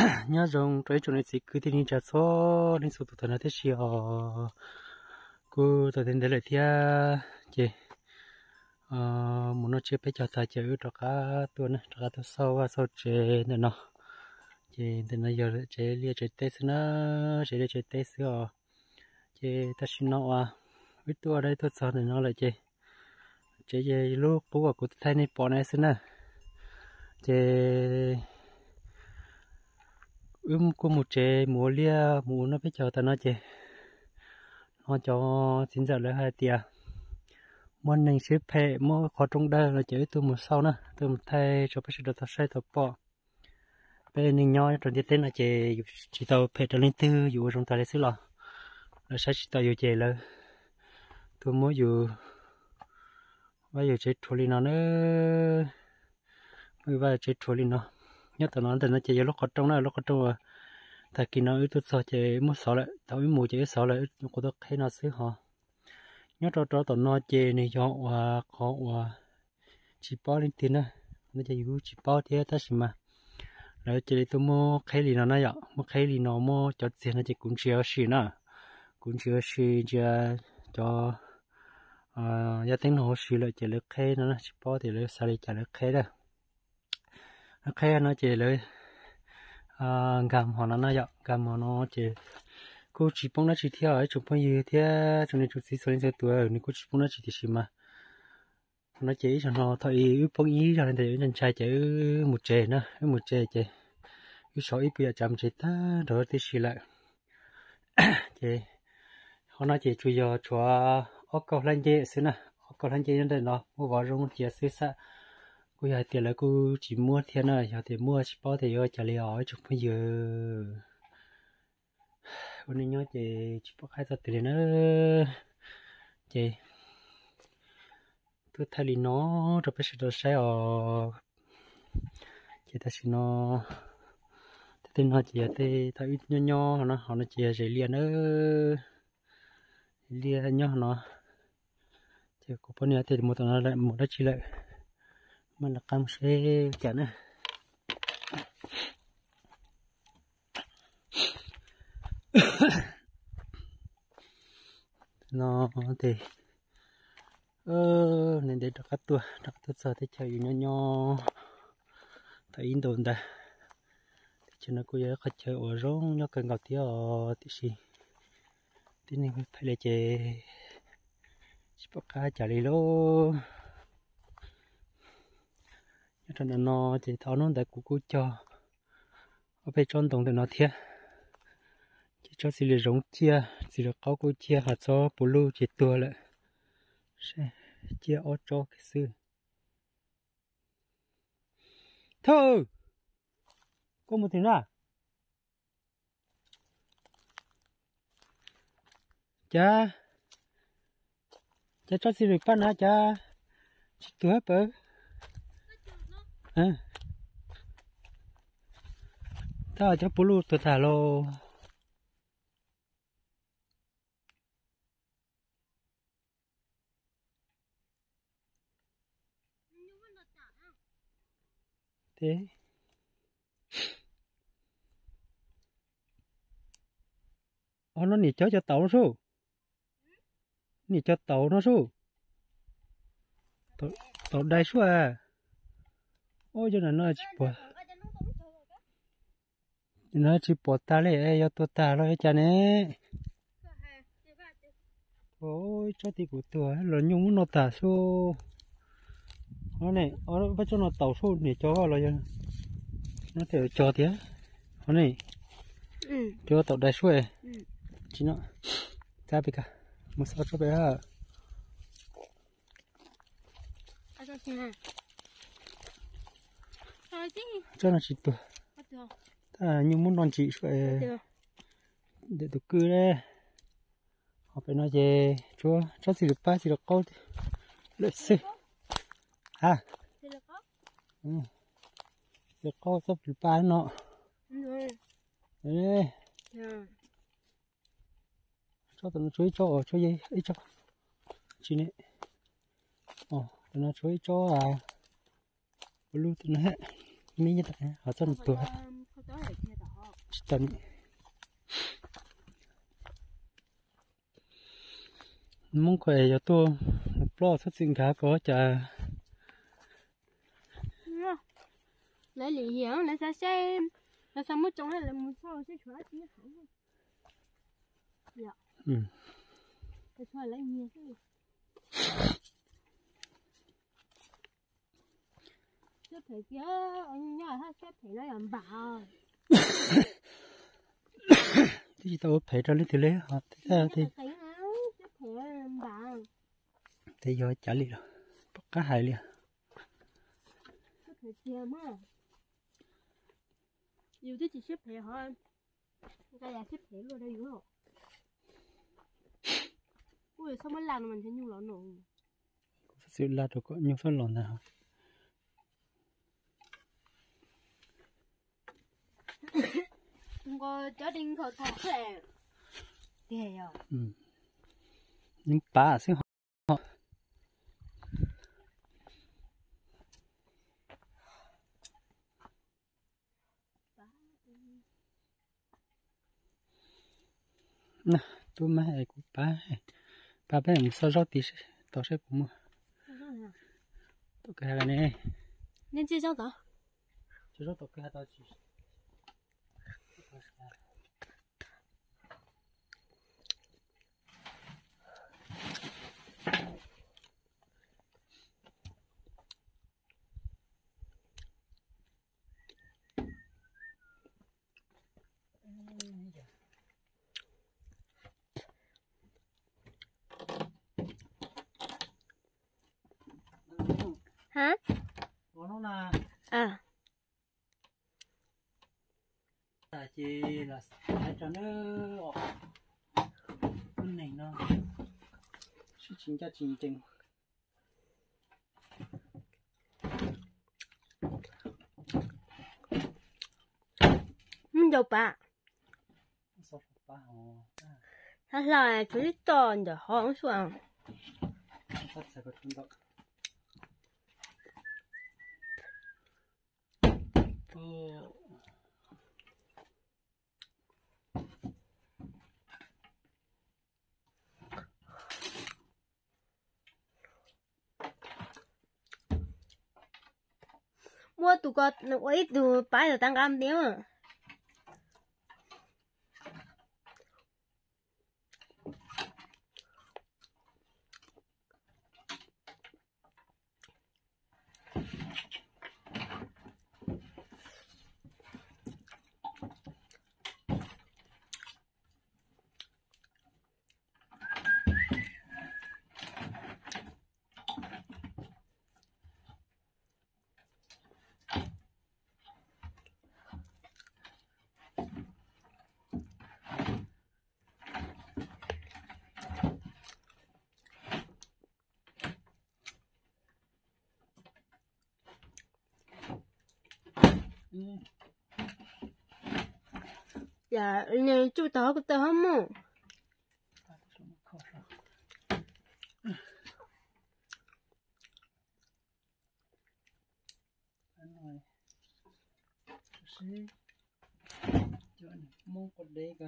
Nyob zoo rau ib tsoom niam txiv kwv tij neej tsa txhua leej txhua tus tam no tib si os. Kuv tau ntev ntev lawm thiab ces mus noj tsiab peb caug tag ces wb rov qab tuaj na, rov qab tuaj xauj vaj xauj tsev ntawm no. Ces ntawm no yog tsev liaj tsev teb xwb na, tsev liaj tsev teb xwb os. Ces tam sim no uas wb tuaj dab tuaj txog ntawm no lawm ces tsev ces lub qub uas kuv thaij nej pom na xwb na. Ces wb kuj mus tsev mus ua liaj mus ua noj peb caug tag no ces no cov txiv ntxawm lawv hais tias muaj neeg siab phem muab qhov rooj dawj no ces wb tuaj mus xauj na, tuaj mus thaij rau peb sawv daws tau saib tau pom. Peb neeg nyob rau ntiaj teb no ces yus tsis tau phem rau leej twg, yus ua zoo tas li xwb los lawv saib tsis taus yus ces lawv tuaj muab yus vaj yus tsev rhuav li no na. Muab yus vaj yus tsev rhuav li no. Nyob tom no ntawm no ces yog lub qhov rooj na, lub qhov rooj uas tag kis no wb tuaj txog ces muab xov lawm, thaum wb mus ces wb xov lawm, nyuam qhuav tuaj qheb no xwb hos. Nyob rau rau tom no ces nws yog uas qhov uas tsis paub leej twg na, no ces yus tsis paub thiab tab sis mas lawv cia li tuaj muab qheb li no na yom, muab qheb li no muab cov txiag no ces kuv ntsia ua si na, kuv ntsia ua si ntsia cov yaj teeb no ua si lawm ces lawv qheb no na, tsis paub tias lawv xav li cas lawv qheb na. Lawv qheb no ces lawv nkag hmo no na yom, nkag hmo no ces kuj tsis poob dab tsi thiab ib tsoom phooj ywg thiab tsoom niam tsoom txiv txhua leej txhua tus, nws kuj tsis poob dab tsi tiam sis mas no ces ib zaug no thaum ub wb poob ib zaug li ntawd wb ntshai ces wb mus tsev na, wb mus tsev ces wb xov ib puas yam tsav mus tsev tag nrho tib si lawm. Ces qhov no ces tsuas yog tshuav ob kauj hlab nceb xwb na, ob kauj hlab nceb nyob ntawm no muaj vov zoo cia xwb xab. Kuj yog hais tias lawv kuj tsis muab thiab na, yog tias muab tsis paub tias yuav cas li os ib tsoom phooj ywg. Ua neej nyob ces tsis pom qab txog twg li na. Ces tuaj thaij li no rau peb sawv daws saib os. Ces tam sim no tej no ces yog tej thaum wb nyob nyob no, hauv no ces yog zes liaj na, zes liaj nyob no. Ces kuv poj niam tej mus tom no lawm mus dab tsi lawm, mam li qab mus seb cas na. No ces ntev ntev rov qab tuaj, rov qab tuaj txog teb chaws yus nyob nyob thaum ub ntawd ntag. Teb chaws no kuj yog ib qhov chaw uas zoo nyob kawg nkaus thiab os, tiam sis tib neeg phem li ces tsis pom qab cas li lauj. Nyob rau ntawm no ces thaum hnub ntawd kuv kuj cog ob peb tsob ntoo ntawm no thiab, ces tsob txiv lws zoov ciaj, txiv lws qaub kuj ciaj, ho tsob puv luj ces tuag lawm, ciaj ob tsob xwb. Thawj, koj mus twg na? Cas, cas tsob txiv lws paj na cas tsis tuag pawg? Tab cov puv luj tuag tag lauj. Ov, no niam cov cov taum no sub, niam cov taum no sub, taum dai sub. Ov, cov no tsis pom, no tsis pom tag li, yog tuag tag los yog cas ne? Ov, tsob tib kuv tuag los nyuj muab noj tag sub. Ov ne, peb tsob no taum sub niam cov los yog no tej cov tiag. Ov ne, cov taum dai sub. Tsis no, txab pem ka, mus xauj tsob pem. Tsob no tsis tuag, tab nyuj muab noj ntsim sub. Ntawm tus kwj, ho pem no ces tsuav tsob txiv lws paj txiv lws qaub lawm xwb. Ha, txiv lws qaub tsob lws paj no. Tsob tam no tsuav ib tsob, tsuav ib tsob, tsis ne, tam no tsuav ib tsob, ua lub tam no, me nyob tam ho txob nws tuag. Cov Hmoob ko es yog tuaj ploj txhob txwm nkag ko cas. Lawv lim hiam lawv xav saib, lawv xav muab tsoo lawv mus txog seb tshuav dab tsi nyob hauv. Tshuav lawv nyiag xwb. Siab phem kiag, nyob haj siab phem no yog npam. Twb tsis tau ua phem rau leej twg li ho. Siab phem npam. Tes yog cas li los pom qab hais li. Siab phem kiag mas. Yus twb tsis siab phem ho nqa yam siab phem luaj rau yus. Kuj yuav txhob muab laj no mas ntshe nyuj los no. Kuv txhob txwm laj rau kom nyuj txhob los ntag. Nqa cov dej nkhaus tag xwb. Tiag yog. Yeej pav xwb ho. Tub mas es kuv pav, pav peb mus xauj zaub tid tod saib puas muaj. Tom kwj ha ne. Nej ntsia zaub tod. Zaub tom kwj ha tod tsis. Ha? Ces los hais rau neb os, lub neej no sib tsis ncaj tsis ncees. Muaj ncau pav. Xav hla tshuav ib toj ntawm hov xwb. Muab tus ko ua ib tug pav tau nqa ntiav. Yam tsuj tau kuv taw hab mus. Cov Hmoob quav dev ko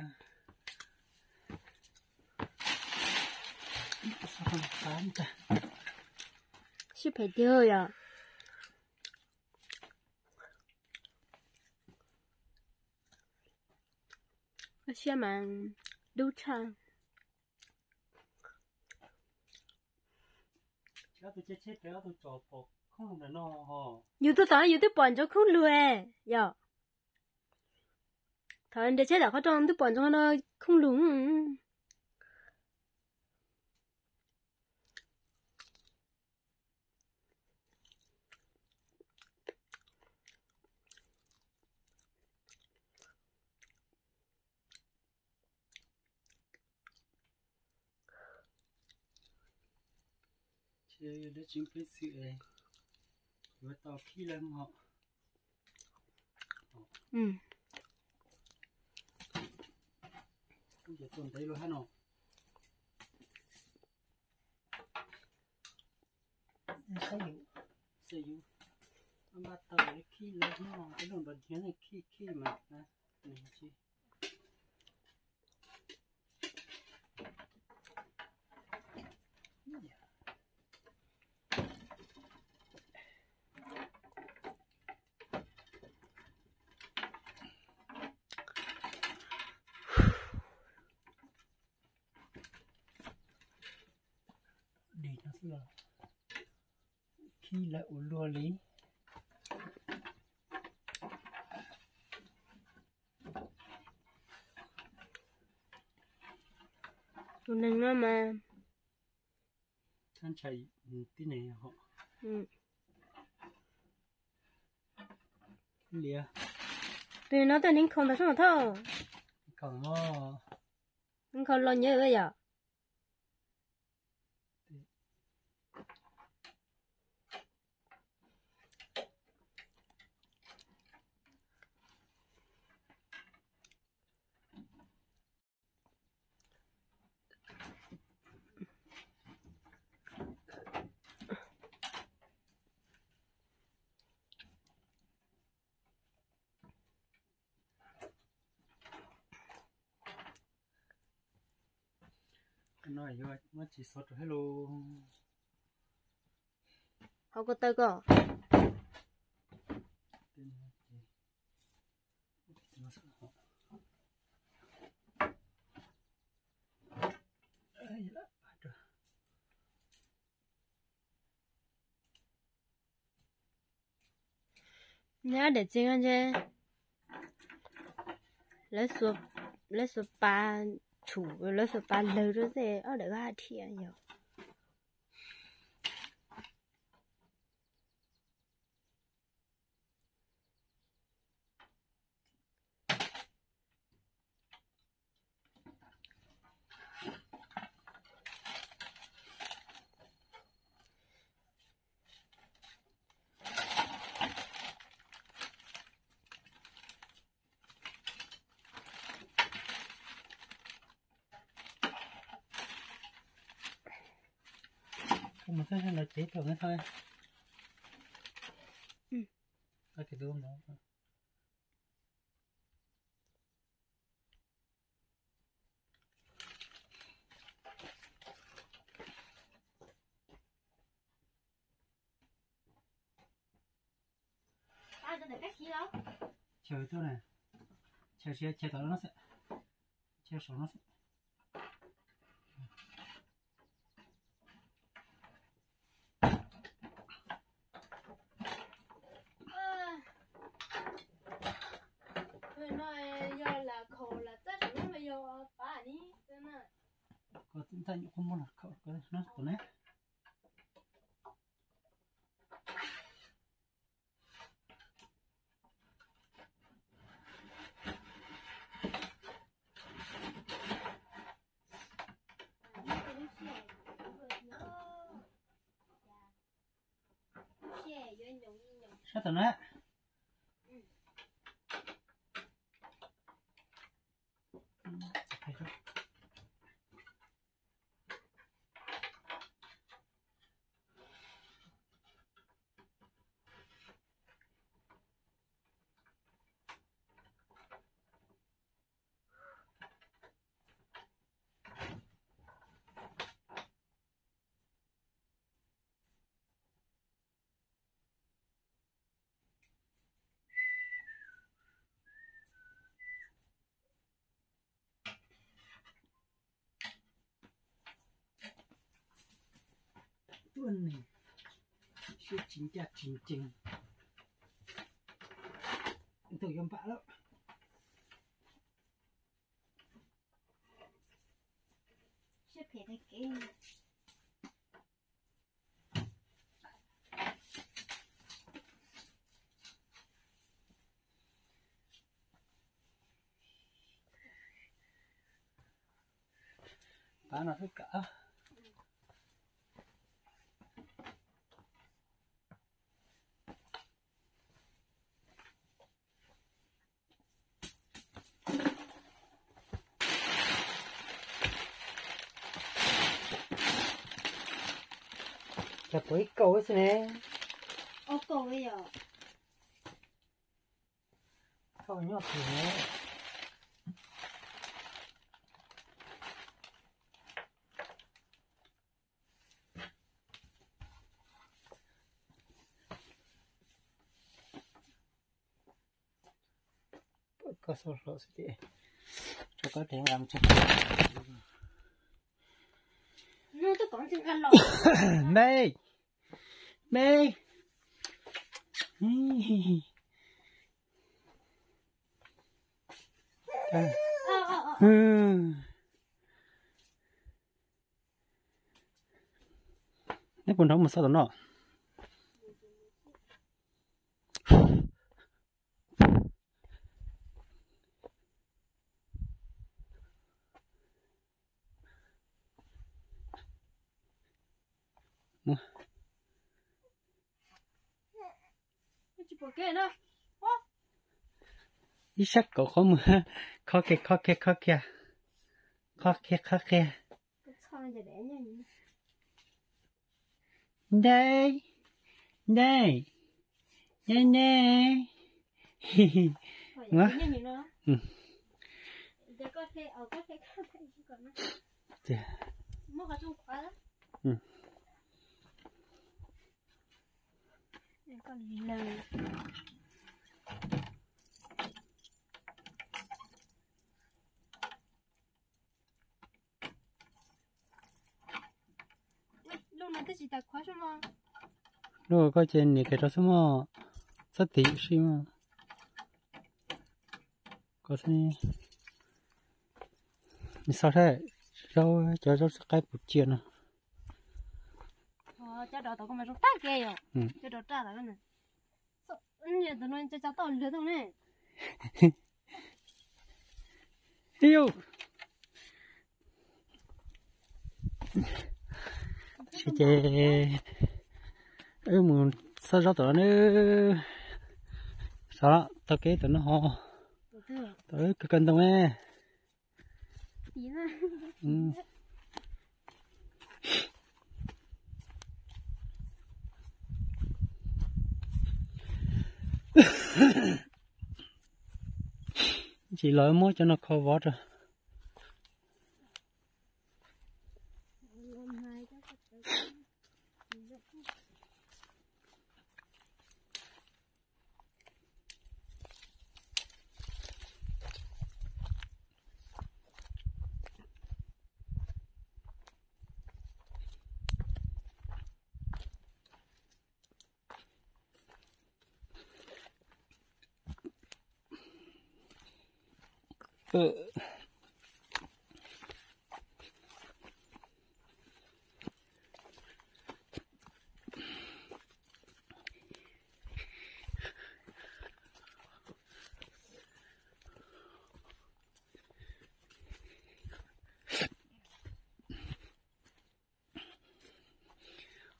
sib phem tiag yom. Koj siab mas dub tshaj. Yus tuaj tod yus twb pom ntsoov khoob lug yom. Thaum nres tsheb tom qhov rooj twb pom ntsoov no khoob lug. Ces lawv tseem peb xwm yuav tau khib lawv ho. Kuj yog tuaj ntev lawm hab no. Xav yus npaj tau khib lawv no, tej lub nrov dhia khib khib mas. Dim no xwb los khib lawm ua luaj li. Tus neeg no mas ntshai tib neeg hom. Liam. Tus no tej neeg nkhaus ntawm sab thauj. Nkhaus los nyob yom. No yuav muab tsis xov rau hab los. Hauv ko taw ko. Nyob daim txiv ntshe lawv xuas pa tshum, lawv xuas pa lawg rau xwb, ob daim vaj dhia yog. Mus txog no ces tau no thôi. Tau ces tus no. Chaw tuaj na, chaw siab chaw tom no xwb, chaw saum no xwb. Ko ntawm nyuam qhuav muab los khaum no tom na. Sab tom na. Tuaj ne, siab tsis ncaj tsis ncees, tus yuav npam lawm. Siab phem tag kev. Pab no xwb kawm. Cas puas ib kaum xwb ne? Ob kaum li yom. Thaum nyob tsis ne. Koj xauj hlo xwb ces rau koj dej nqa mus tsev. Me, me. Neb puas nrog mus xauj tom no? Ib sab kaum qhov muag, khob kiag khob kiag khob kiag, khob kiag khob kiag. Nte, nte, nte, nte. Lub koj ces nias kiag rau xwb mog, txhob tiv si mog. Koj xwb, nws xauj thiab, zaub, cov zaub txhwb qaib puv cia no. Ib yus, ces wb mus xauj zaub tom no nawb. Xauj taug kev tom no ho, tom wb kawg kawg ntoo ne. Tsis los muab cov no kho vov rau.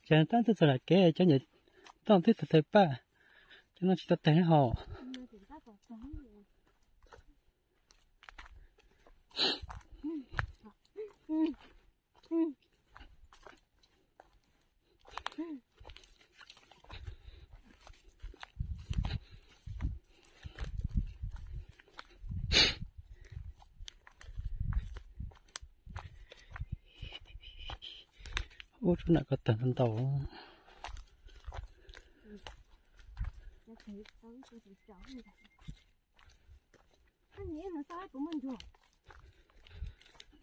Ces tab twb txog nram kev cov niam toj twb tawg tawg paj, cov no tsis tau tawg hos. Ub, tsuas nam ko tawg ntau.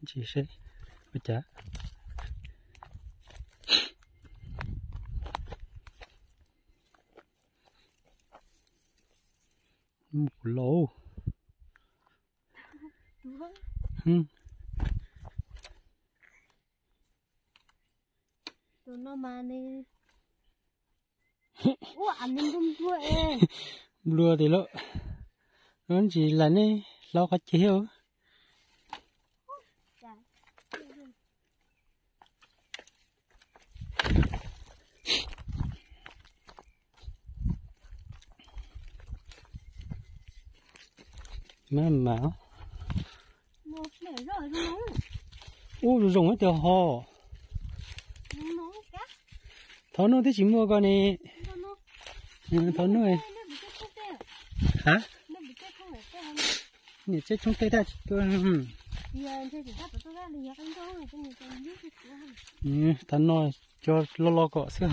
Ntsis seb ua cas. Mus kuv lauj. Tus no mas nws, ua, nws nplua nplua es. Nplua tiag lauj. No ntsis lam nej hlob qhov ceg thiab. Mas mas, ub, zoo zoo ib tiag ho. Thov nuj twb tsis muaj ko ne. Thov nuj. Ha? Niam tsev tshoob tej tag tsis tuaj. Thov no cov loj loj kom xwb.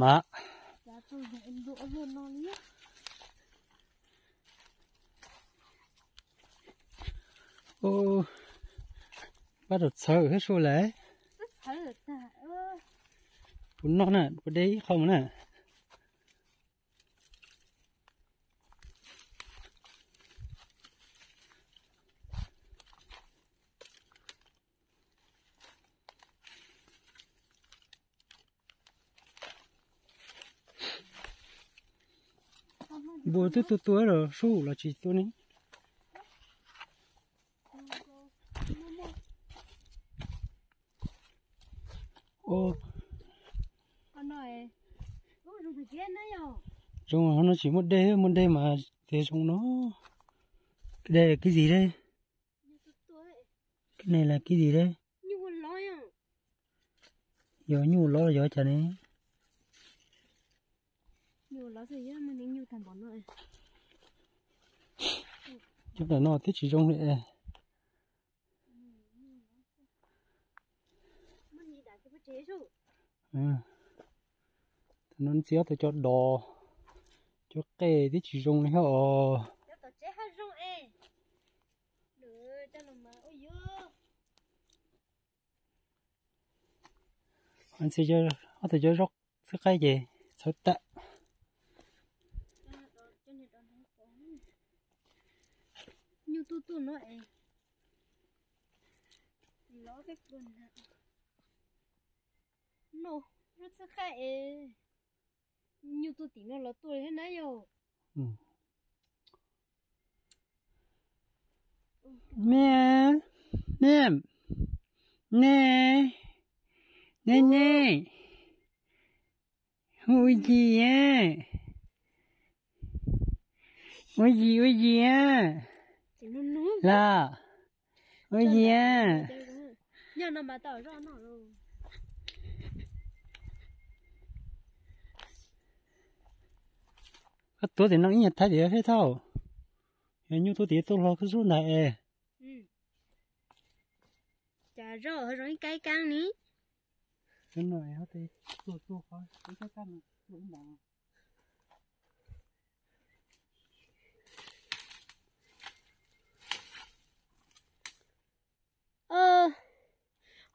Mas pab rau txhawv hab su lawm. Puas noj na, puas de ib qho mus na. Npua twb tuaj tuaj los sub los tsis tuaj ne. Zoo no tsis muaj dej, muaj dej mas tias zoo no. Dej kib zis dej. Kib ne las kib zis dej. Yog nyuj los yog cas ne. Cov ntawm no twb tsis zoo li. Thaum no txiv ob tug cov dos, cov qe twb tsis zoo li os. Ntxhi ob tug cov zaub xwb qaib ces txhawv tag. Nyuj tuaj tuaj no es, no zaub xwb qaib es, nyuj tuaj tim no los tuaj li thiab na yog. Me, me, ne, ne ne, ua yis, ua yis ua yis, los, ua yis. Koj tuav tim no ib nyuag thaib tim thiab thaum, yog nyuj tuaj tim tuaj hlo koj sub ntag es. Cas zaub ho zoo ib kaib kaab ni. Qhov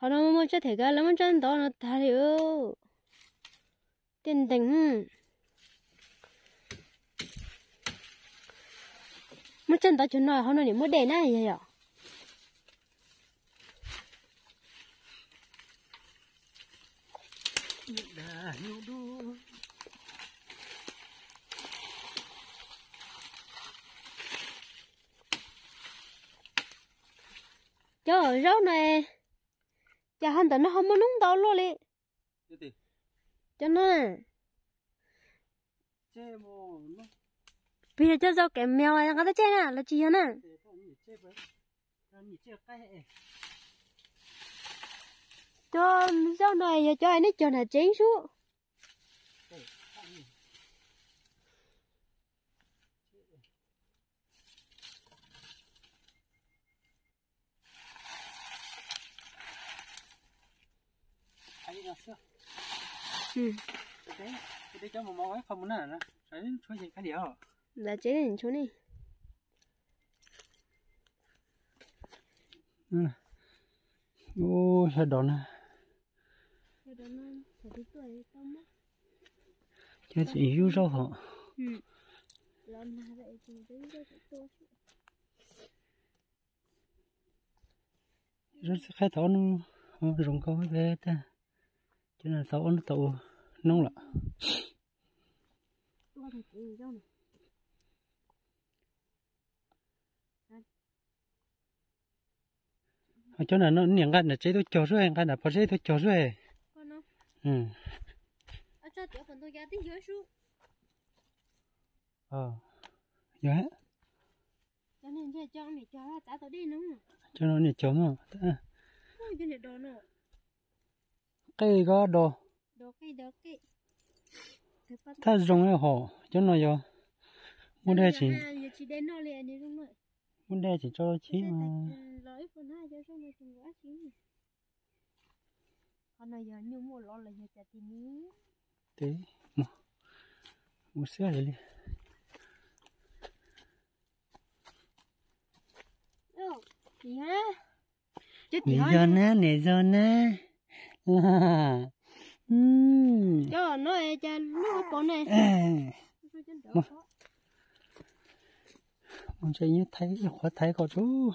no muaj tsab them kab lawv muab tsab ntov no tag li. Tej ntees, muab tsab ntov cov no hauv no nim muaj dej na yog yom. Cov zaub no, cas ho ntawm no ho muaj noob ntau luaj li. Cov no, pig yog cov zaub kev meos nqa tuaj tseg na los tsis yog na. Cov zaub no yog cov neb cog nram tsev sub. Ntawm tsev ntshuav ne. Ub, sawv daws na. Cov tseem yug zaub hos. Zaub txhwb qaib tau ob hnub, zoo nkauj tag. Cov no tau ob hnub tau ua noob lawm. Cov no niam nqa nram tsev tuaj cog xwb, nqa nram phov seb tuaj cog xwb. Yog. Cov no niam cog mas. Qej ko do. Thaj zoo hom cov no yog muaj dej tsis, muaj dej tsis tso chib mas. Tes mus xwb li. Niam yog na, niam yog na. Mus ntshe nyob Thaib, qhuav Thaib ko tub.